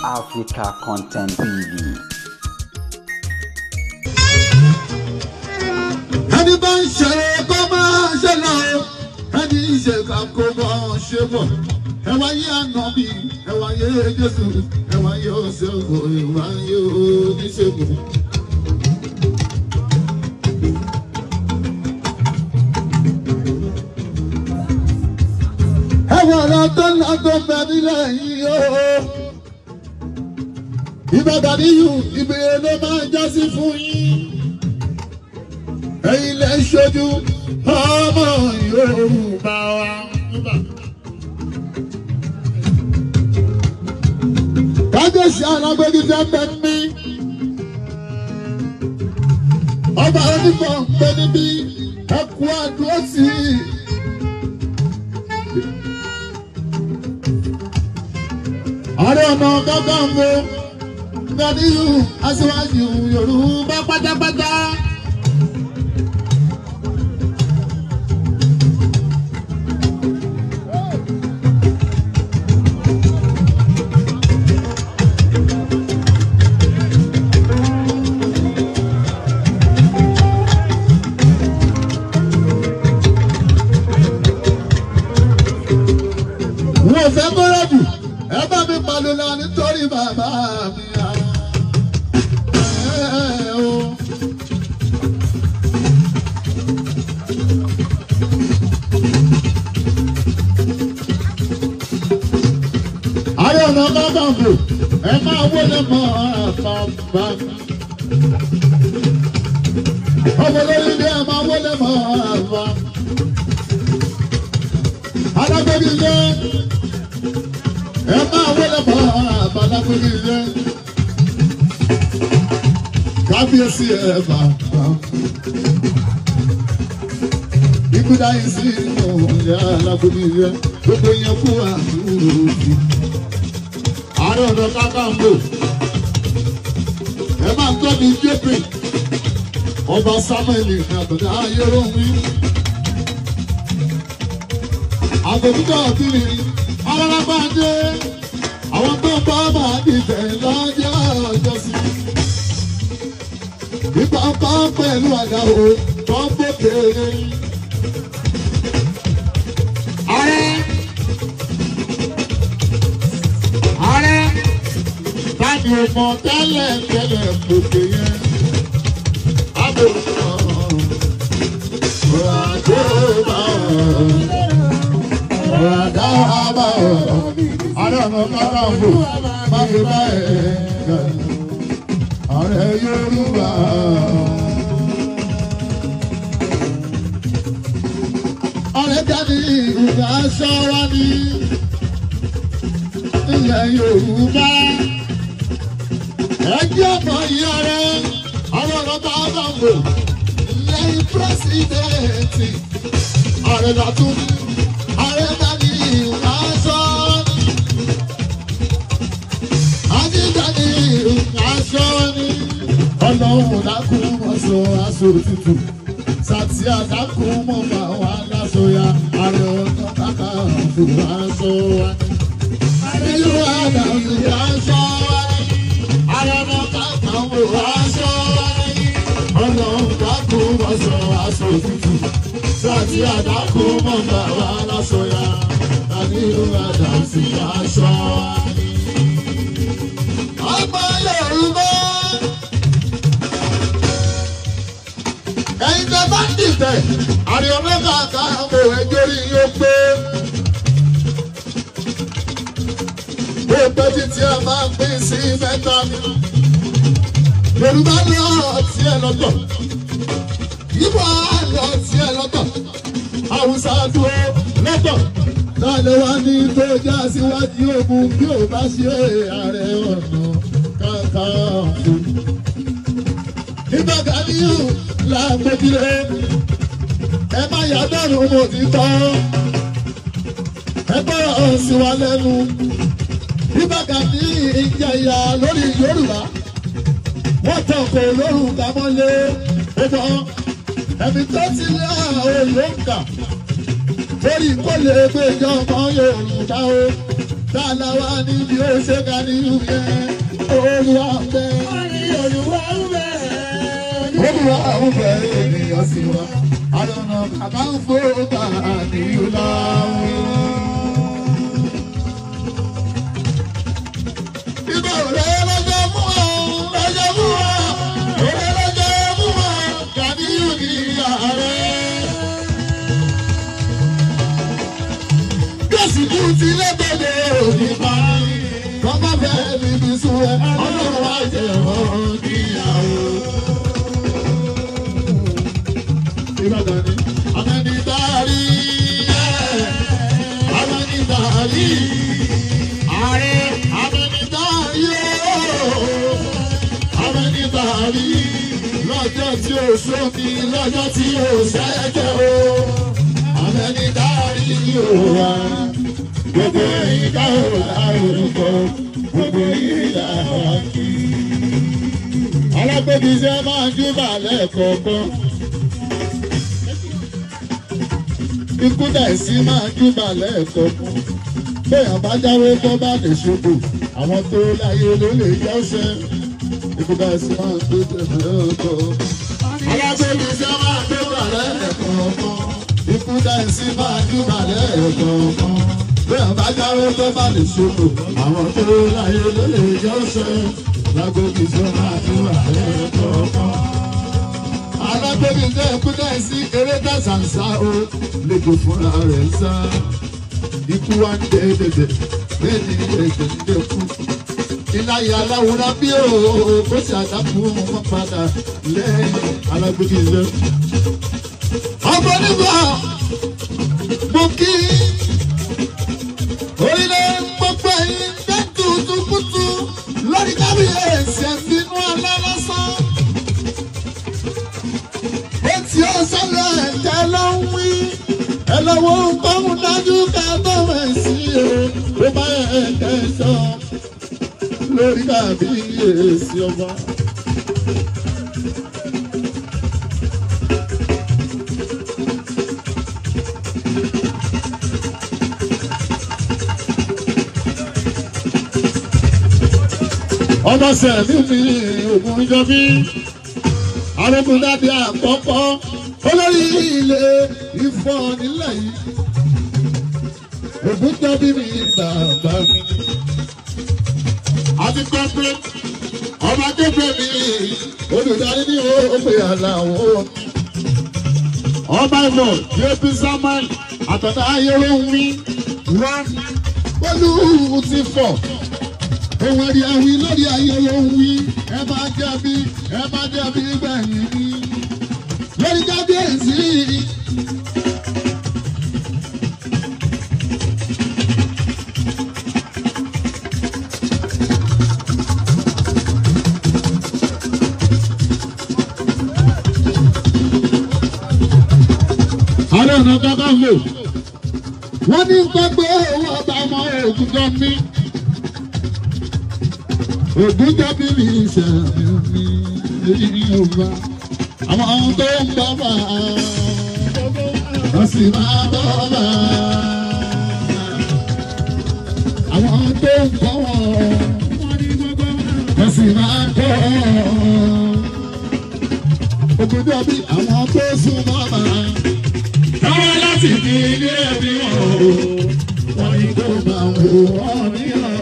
Africa Content TV. Ẹni bá ń ṣe kó máa ṣe lọ, ẹni ṣe ká kó máa ṣe bọ̀. Ẹ wáyé Ànábì, ẹ wáyé Jésù, ẹ wáyé Oṣogbo, ẹ wáyé oníṣègùn. Ẹ wọ ọ̀rọ̀ tó ń lọ tó ń bẹ nílẹ̀ yìí o. Ìbà Gàníyù, ìbéèrè ló máa ń jásí fún yín. Ẹ̀yin lẹ ṣojú ọmọ Yorùbá wa. Kábíyèsí alágbèdìjẹ bẹ mí. Ọba onífọ̀ ń bẹ níbí, ẹ kú àdúró sí i. Ààrẹ Ọ̀nà Kakanfò Gàníyù aṣíwájú Yorùbá pátápátá. Wọ́n fẹ́ kọ́rọ́dù, ẹ bá mi palùlà nítorí bàbá mi. Ààrẹ Ọ̀nà Kakanfò, ẹ máa wọlé mọ́ àbàbà. Ọmọ lórí ni ẹ máa wọlé mọ́ àbà. Alágbèbí yẹn, ẹ máa wọlé mọ́ àbà alágbèbí yẹn. Kábíyèsí ẹ bàbá. Ikú dáyé sí inú ìyá alágbèbí yẹn, gbogbo yẹn kú àdúró sí. Ààrẹ Ọ̀nà Kakanfò, ẹ máa tọ́ mi JP, Ọba Samuel Àtàndá Ayéròmí. Àgòkútọ̀ kiri, arárábájé, àwọn tó ń bá máa dìtẹ̀ lọ́jọ́ ọjọ́ sí. Ìgbà kan pẹ̀lú àdàwọ̀ tó ń bòkèrè. Ààrẹ Ààrẹ tani ò mọ̀ tẹ́lẹ̀ tẹ́lẹ̀ gòkè yẹn. Àbò ọ̀rọ̀ àdá bá Ààrẹ Ọ̀nà Kakanfò má fi bá ẹ̀ Ààrẹ Yorùbá. Ààrẹ Gàníyù aṣọ́ra ní ilẹ̀ Yorùbá. Ẹjẹ́ ọmọ yìí Ààrẹ Ààrẹ Ọ̀nà Kakanfò lẹ́yìn pírẹ́sìdẹ̀ǹtì. Ààrẹ látún Ààrẹ Gàníyù aṣọ́ra ní. Àti Gàníyù aṣọ́ra ní. Ọlọ́run dákun mọ́ sọ aṣọ òtútù. Sàtì àdákùn mọ́ bá wa láṣọ ya. Ààrẹ Ọ̀nà Kakanfò aṣọ wa. Nínú àdàlù aṣọ wa. Ààrẹ Ọ̀nà Kakanfò aṣọ wa. Ọlọ́run dákun mọ́ sọ aṣọ òtútù. Sàtì àdákùn mọ́ bá wa láṣọ ya. Nínú àdàlù aṣọ wa. Ọmọ Yorùbá. Ẹ̀yin tẹ́ bá ń dìtẹ̀, Ààrẹ Ọ̀nà Kakanfò ẹjọ́ rí yóò pé. Ó pẹ́ títí ẹ máa pín sí mẹ́ta. Yorùbá lọ tiẹ̀ lọ́tọ̀. Ìgbò lọ tiẹ̀ lọ́tọ̀. Haúsá dúró lọ́tọ̀. Tálẹ̀ wá ní tó já síwájú ogun bí ò bá ṣe Ààrẹ Ọ̀nà Kakanfò. Ìbà Gàníyù làgbèjìlẹ̀, ẹ má yà dẹ́rù mo ti tọ́. Ẹ gbọ́dọ̀ sí wa lẹ́nu. Ìbà Gàníyù ìjẹyà lórí Yorùbá. Wọ́n tàn kò lórúkà mọ́lé. Ó bọ́ ẹ̀mí tó ti lé àwọn olóńkà. Torí kó lè gbéjọ ọmọ Yorùbá o. Tàlàwà níbi ó ṣe ká ní ìyẹn. Olúwa ń bẹ. Olúwa ń bẹ. Olúwa ń bẹ ènìyàn sí wa. Àrùnà kàkà ń fò bá àníyù láwùn. Ibà òrẹ́ lọ́jọ́ mú wa, lọ́jọ́ mú wa, òrẹ́ lọ́jọ́ mú wa, Gàníyù ní ààrẹ. Gẹ̀ẹ́sì kú ti lẹ́gbẹ̀dẹ̀ òní parí. Kọ́má fẹ́ bíbí sún ẹ, ọlọ́run á jẹ̀ ọ́ níyàwó. Ìbàdàn ni amẹ́nitárì, amẹ́nitárì, ààrẹ amẹ́nitárì ooo, amẹ́nitárì lọ́jọ́ tí o sómi lọ́jọ́ tí o sẹ́jẹ̀ o, amẹ́nitárì ooo, gbogbo ìdá o lárúkọ, gbogbo ìdá kí. Alágbèbíṣẹ́ máa ń júbà lẹ́ẹ̀kọ̀ọ̀kan. Ikú dàísí máa júbà lẹ́ẹ̀kọ̀ọ̀kan. Béèyàn bá jáwé tó bá lè ṣubú, àwọn tó láyé ló lè jẹ́ ọ̀ṣẹ́. Ikú dàísí máa júbà lẹ́ẹ̀kọ̀ọ̀kan. Alágbèbíṣẹ́ máa júbà lẹ́ẹ̀kọ̀ọ̀kan. Ikú dàísí máa júbà lẹ́ẹ̀kọ̀ọ̀kan. Béèyàn bá jáwé tó bá lè ṣubú, àwọn tó láyé ló lè jẹ́ ọ̀ṣẹ́. Alágbèbíṣẹ́ máa júbà lẹ́ẹ̀kọ̀ọ̀kan. Alágbèbíṣẹ́ ikú dàísí eré dàsàǹsà o lẹ́jọ́ fúnra rẹ̀ ń sá. Ikú wa ń dé dèdè, bẹ́ẹ̀ ni ẹ̀jẹ̀ ń dé kú. Ìláyà aláwòrán bí o, kó sì àdàkù wọn padà lẹ́yìn alágbèbíṣẹ́. Ọ̀pọ̀ nígbà mo kí orílẹ̀ gbogbo ẹ̀yin dẹ́tù tukutu lórí kábíyèsí ẹ̀fínú ọlá lásán. Etí ọ̀sán ẹ̀jẹ̀ ló ń wí. Ẹ lọ́wọ́ kóhun dájú ká tó mẹ̀ sí o. Ó bá ẹ̀jẹ̀ sọ lórí kábíyèsí ọba. Ọmọ sẹ̀mí mi ògùn jọ bí arógundádé àkọ́kọ́ olórí ilé Ifọ̀ nílẹ̀ yìí ògùn jọ bí mi bàbá mi. Àti pẹ́pẹ́ ọba képe mi olùdarí ní òpè àlàó ọba ìmọ̀ jp samuel àtọ̀dá ayélujára wá pẹ̀lú ti fọ̀. Ohun ẹ̀rí ẹ̀wí lórí ayé ló ń wí. Ẹ máa jẹ̀bi, ẹ máa jẹ̀bi gbẹ̀yìn mi. Lórí kábíyèsí. Ààrẹ Ọ̀nà Kakanfò. Wọ́n ní gbàgbé owó ọba ọmọ Ògúnjọ́ mi. Ògúnjọ́ bí mi ṣẹ̀mí mi èyí ò bá. Àwọn tó ń bọ̀ bá wọ́n sì máa bọ̀ bá. Àwọn tó ń bọ̀ wọ́n sì máa bọ̀. Ògúnjọ́ bí àwọn tó sún mọ́ bá. Táwọn láti di ilé ẹbí wọn o, wọ́n ní kó máa wò wọ́n níyàn.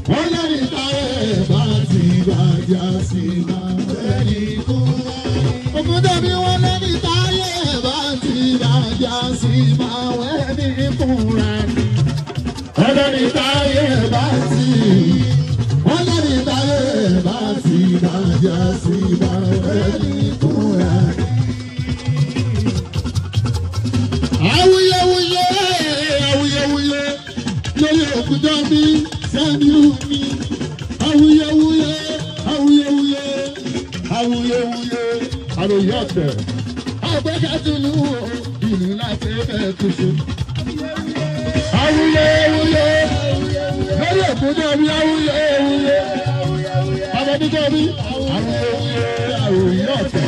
Wọ́n lẹ́rìí táyé bá ti bàjá sí máa lẹ́rìí kú. Ògúnjọ́ bí wọ́n lẹ́rìí táyé bá ti bàjá sí máa wẹ́rìí kúnra ni. Wọ́n lẹ́rìí táyé bá ti. Wọ́n lẹ́rìí táyé bá ti bàjá sí máa wẹ́rìí kúnra ni. Awuyewuye awuyewuye lórí Ògúnjọ́ bí sẹ́mi mi. Awuyewuye awuyewuye awuyewuye àròyé ọ̀tẹ̀. Àgbẹ̀kẹ́tùlù ìlú láti ẹ̀ túnṣe. Awuyewuye lórí Ògúnjọ́ bí awuyewuye. Àbẹ̀dújọ́ bí awuyewuye àròyé ọ̀tẹ̀.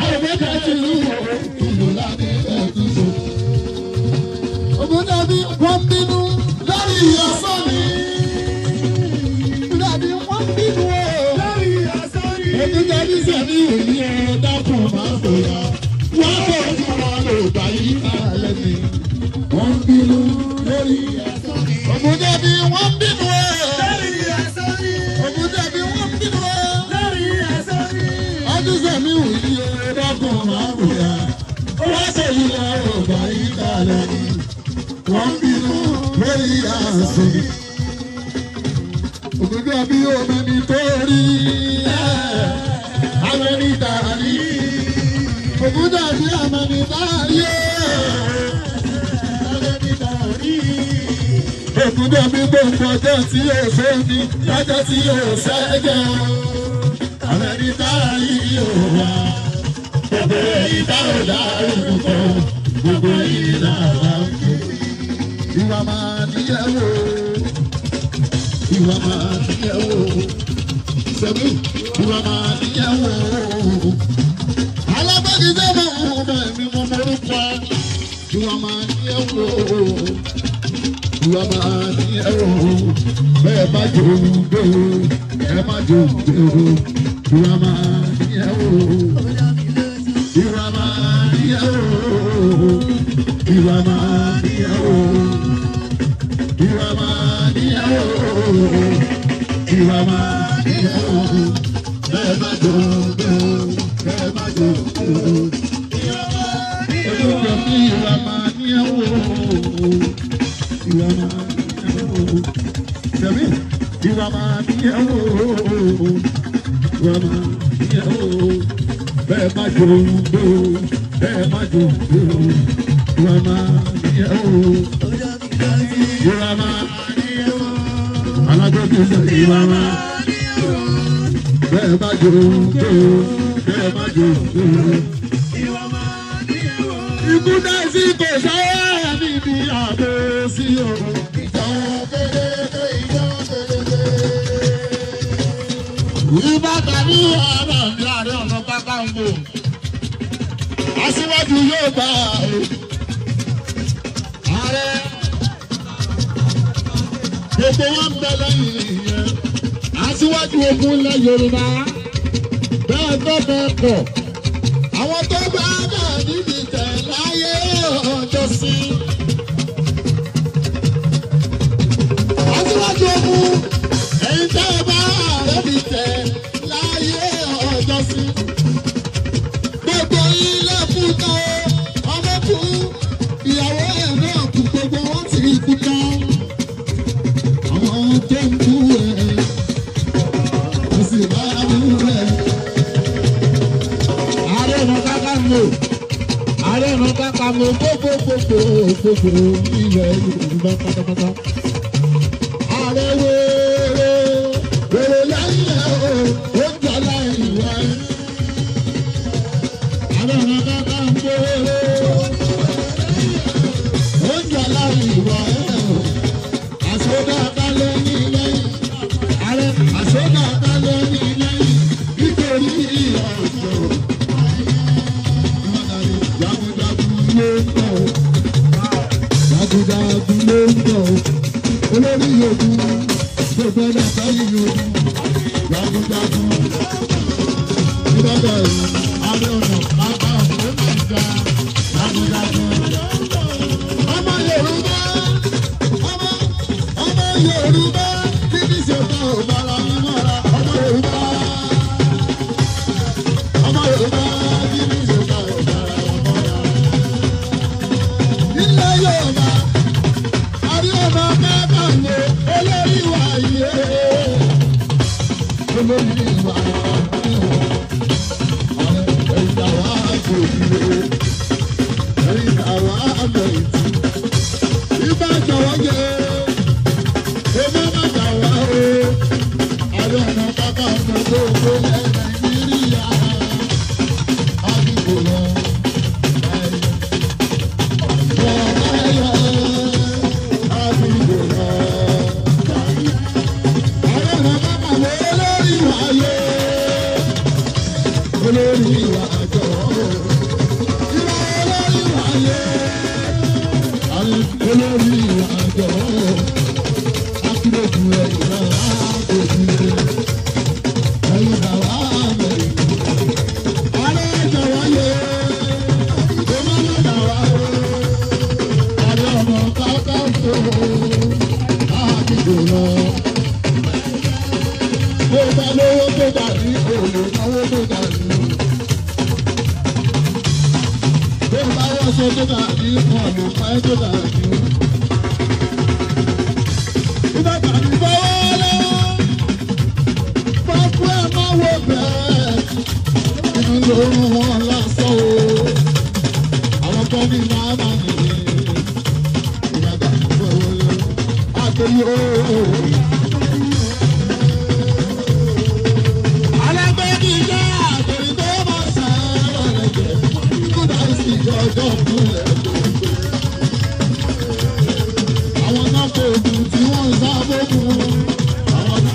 Àgbẹ̀kẹ́tùlù ìlú láti ẹ̀ túnṣe. Ògúnjọ́ bí wọ́n bínú lórí ọ̀sán. Ògúnjọ́bí omeni tó rí amẹni tàrí. Ògúnjọ́bí amẹni tàrí. Amẹni tàrí. Ògúnjọ́bí gbogbo ọjọ́ tí yóò sómi lọ́jọ́ tí yóò sẹ́jẹ̀. Amẹni tàrí yóò wá. Gbogbo èyí tá ò dárúkọ. Gbogbo èyí làwa ń ké. Ìwà máa níyàwó. Ìwà máa níyàwó. Sẹ́mi, ìwà máa níyàwó. Alábàgì sẹ́mi ọmọ ẹ̀mí mo morúkọ. Ìwà máa níyàwó. Ìwà máa níyàwó. Bẹ́ẹ̀ bá jò ń gbé o, ẹ má jò ń gbé o. Ìwà máa níyàwó. Ìwà máa níyàwó. Ìwà máa níyàwó. Ìwà máa níyàwó. Ìwà máa níyàwó. Bẹ́ẹ̀ má jò ń gbé o, bẹ́ẹ̀ má jò ń gbé o. Olùkọ́ mi ìwà máa níyàwó. Ìwà máa níyàwó. Sẹ̀mí ìwà máa níyàwó. Ìwà máa níyàwó. Bẹ́ẹ̀ má jò ń gbé o, bẹ́ẹ̀ má jò ń gbé o. Ìwà máa níyàwó. Ìwà máa níyàwó. Alágbègbè sọ ìwà máa níyàwó. Bẹ́ẹ̀ má jò ń gbé o, bẹ́ẹ̀ má jò ń gbé o. Ikú dá sí kò sáwá níbi àbò sí o. Ìjọ kékeré, ìjọ kékeré. Ìbá tàbí ọ̀rọ̀ ní Ààrẹ Ọ̀nà Kakanfò. Aṣíwájú yóò gbà o. Ààrẹ gbogbo wọn bẹ lẹ́yìn ìyẹn. Aṣíwájú ogun ilẹ̀ Yorùbá. Bẹ́ẹ̀ tó bẹ́ẹ̀ kọ̀. Àwọn tó bá bá níbi tẹ̀ láyé ọjọ́ sí. Aṣíwájú ogun ẹ̀yin tẹ́ ẹ bá ààrẹ mi tẹ̀ láyé ọjọ́ sí. Gbogbo ilé kú tán, ọmọ kú, ìyàwó ẹ̀ náà kú, gbogbo wọn ti kú tán. Àwọn tó ń kú ẹ̀, kò sì bá mú ẹ̀. Ààrẹ Ọ̀nà Kakanfò, Ààrẹ Ọ̀nà Kakanfò gbogbogbò gbogbo ilẹ̀ Yorùbá pátápátá. Ààrẹ wéré wéré lẹ́yìn ẹ̀ o, ó ń jọ láì wá ẹ̀. Ààrẹ Ọ̀nà Kakanfò wéré, ó ń jọ láì wá ẹ̀ o. Àsọdá balẹ̀ ní lẹ́yìn, ààrẹ àsọdá balẹ̀ ní lẹ́yìn, nítorí ọ̀dọ́. Jagunjagun ló ń bọ̀, jagunjagun ló ń bọ̀, olórí ogun, gbogbo ẹ̀dá sẹ́yìn ogun, jagunjagun. Ìbàdàn Ààrẹ Ọ̀nà Kakanfò máa ń jà, jagunjagun. Ọmọ Yorùbá, ọmọ ọmọ Yorùbá, kí ní ṣe bá ò bára mi mọ́ra, ọmọ Yorùbá. Ọmọ Yorùbá, kí ní ṣe bá ò bára mi mọ́ra. Ilẹ̀ Yorùbá, Ààrẹ Ọ̀nà Kakanfò, olórí wa yé. Olórí wa yé. Ààrẹ ẹ̀yà wa kò dúró. Ẹ̀yà wa bẹ̀rẹ̀. Ibà jọ̀wọ́ yẹ, ọmọ má jà wá o. Ààrẹ Ọ̀nà Kakanfò gbogbo ilẹ̀ Nàìjíríà. Àdìgbò lọ. Olórí wa jọ̀wọ́, ìwà olórí wa yé, olórí wa jọ̀wọ́, akílójú ẹ̀ ìlà àgbòjìlẹ̀, ẹ̀yìn bàbá mẹ́rin. Ààrẹ jọ̀wọ́ yé, ọmọ mẹ́ta wá o, Ààrẹ Ọ̀nà Kakanfò, àdìgbò lọ. Bó bá lówó tó dàbí òòlù náwó tó dàbí. Bó bá wọ́ṣọ tó dàbí ọ̀nà pẹ́ tó dàbí. ló ń wọn lásán o. Àwọn kan ní màmá mi. Ìyàgbà fọwọ́ àgbẹ̀yẹ o. Alágbèéká àgbèrè tó máa ṣàárọ̀ lẹ́jẹ̀. Kódà sí ọjọ́ kúnlẹ̀ gbogbo. Àwọn náà kò dùn tí wọ́n ń sá fókun. Àwọn náà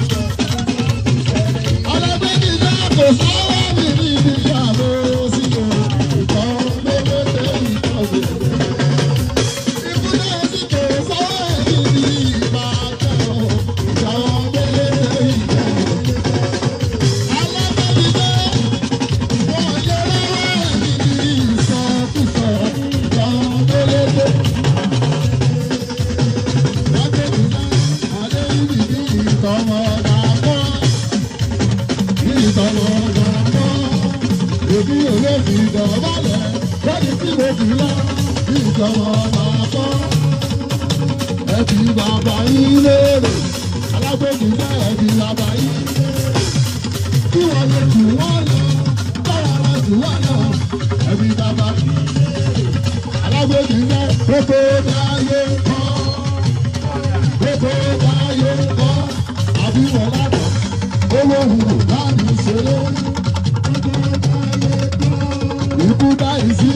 alágbèéká kò sáwọ́ mi ní ibi ìyàwó sí o. Ìtọ́ lówó tẹ ìtọ́jú. Ìkúlẹ̀ sí kò sáwọ́ mi ní ìbàjẹ́ o. Ìtọ́ lówó tẹ ìtọ́jú. Alágbèéká wọ́n yẹ lọ́wọ́ mi ní ìsọkúsọ. Ìtọ́ lówó tẹ. Ẹbí bàbá yín léèrè, alágbèbí náà ẹbí bàbá yín léèrè. Kí wọ́n lè jù wọ́n lọ, báwa lọ jù wọ́n lọ, ẹbí bàbá yín léèrè. Alágbèbí náà kókó dáyé kọ́ gbogbo báyé kọ́ àbí wọn lábọ̀ olóhùn ò bá mi ṣeré. Ikú báyìí sí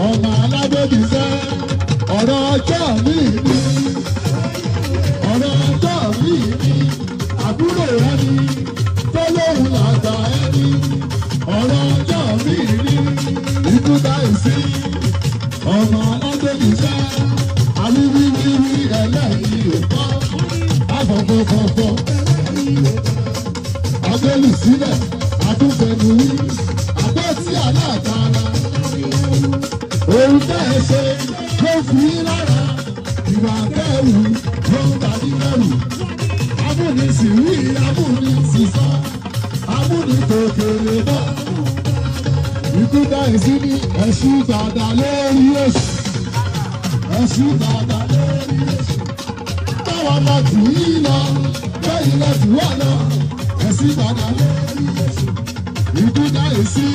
ọmọ alágbèbí sẹ́ ọ̀rọ̀ ọjọ́ mi ni ọ̀rọ̀ ọjọ́ mi ni àbúrò rẹ ni tọ́lóhùn làgbà ẹni ọ̀rọ̀ ọjọ́ mi ni ikú báyìí sí ọmọ alágbèbí sẹ́ àwíwíwíwí ẹlẹ́yìí ò kọ́ àfọ̀fọ̀fọ̀fọ̀ abẹ́lù sílẹ̀ àtúnfẹ̀nùwí àbẹ́tí aláàtara òun tẹ́ ẹ ṣe ló fi í lára ìwà kẹ́rù ló ń ta ní lẹ́rù amúnisìwí amúnisìsọ amúnitòkèrè bọ́ ikú báyìí sí ní ẹ̀ṣú dàda lórí èṣù ẹ̀ṣú dàda lórí èṣù báwa la jù yí lọ bẹ́yìn la jù wá lọ ẹ̀sìn dàda lórí èṣù ikú báyìí sí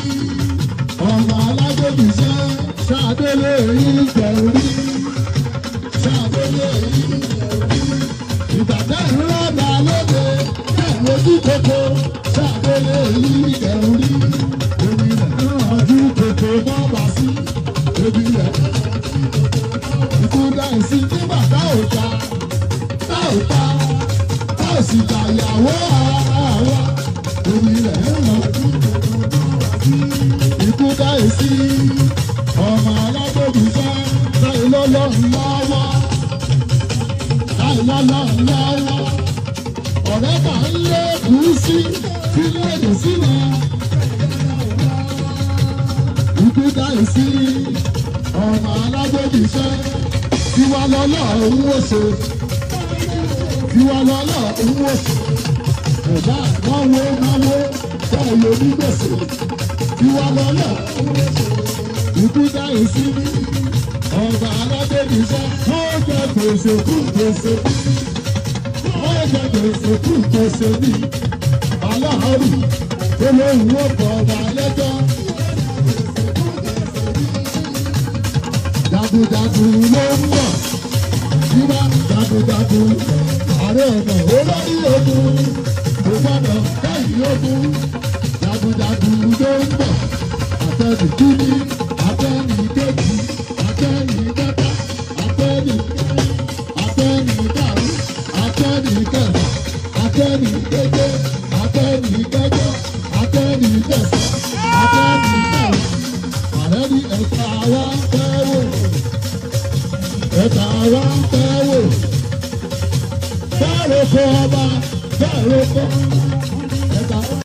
ọmọ alágbèbí ṣe ṣàdélé yìí jẹ̀rí ṣàdélé yìí jẹ̀rí ìbàdàn ńlá lóde bẹ́ẹ̀ ojú kòkó ṣàdélé yìí jẹ̀rí èmi rẹ̀ ojú kòkó mọ́ bá sí èmi rẹ̀ ikú dáìsí nígbà tá ò ta tá ò ta tá ò sì ta ìyàwó àwa èmi rẹ̀ ojú kòkó mọ́ bá sí ikú dáìsí ọmọ alágbèbí fẹ́ táyì lọ́lọ́run lọ́wọ́ táyì lọ́lọ́run lọ́wọ́ ọ̀rẹ́ bá ń lé kùú sí sílé èdè sílẹ̀ ikú dáìsí ọmọ alágbèbí fẹ́ tiwa lọ́lọ́run ó ṣe tiwa lọ́lọ́run ó ṣe ẹ̀dá náwó náwó bẹ́ẹ̀ ló ní gbèsè tiwa lọ́lọ́run ó ṣe ikú dáìsí ọba alágbèbí fẹ́ ó jẹ gbèsè kú gbèsè ó jẹ gbèsè kú gbèsè ní aláàrù tó lóhùn ó bọ̀ ọba lẹ́jọ́. Jagunjagun ló ń bọ̀ yíwá jagunjagun ààrẹ ọ̀nà olórí ogun kò gbọ́dọ̀ kẹ́yìn ogun jagunjagun ló ń bọ̀ àtẹnì kíní àtẹnì kejì àtẹnì kẹta àtẹnì àtẹnì karùn àtẹnì kẹfà àtẹnì keje àtẹnì kẹjọ àtẹnì kẹsàn àtẹnì kẹwàá ààrẹ ní ẹ̀ka wa fẹ́ wò ẹ̀ka wa fẹ́ wò bẹ́ẹ̀ ló kọ́ ọba bẹ́ẹ̀ ló kọ́.